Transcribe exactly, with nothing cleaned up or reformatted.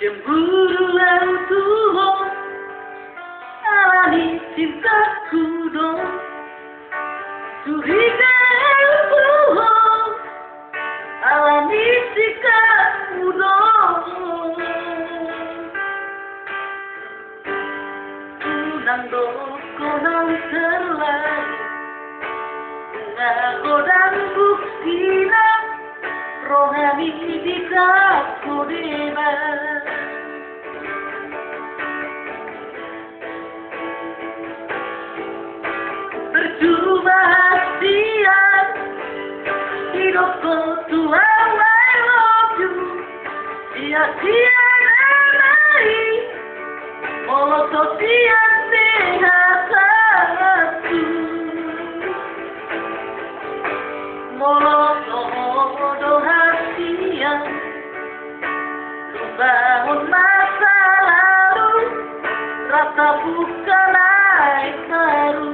Cemburu au tu ho, ala ni cintaku do. Curiga au tu ho, ala ni sikapmu do. Unang dohot ho naung terlanjur, nunga godang buktina, roha ni dita ho deba. Percuma hasian, didok ho tu au I love you. Sia-sia nama i, molo so sian be hatangku. Molo so ho do hasian, lumbahon masa lalu, rap buka na baru.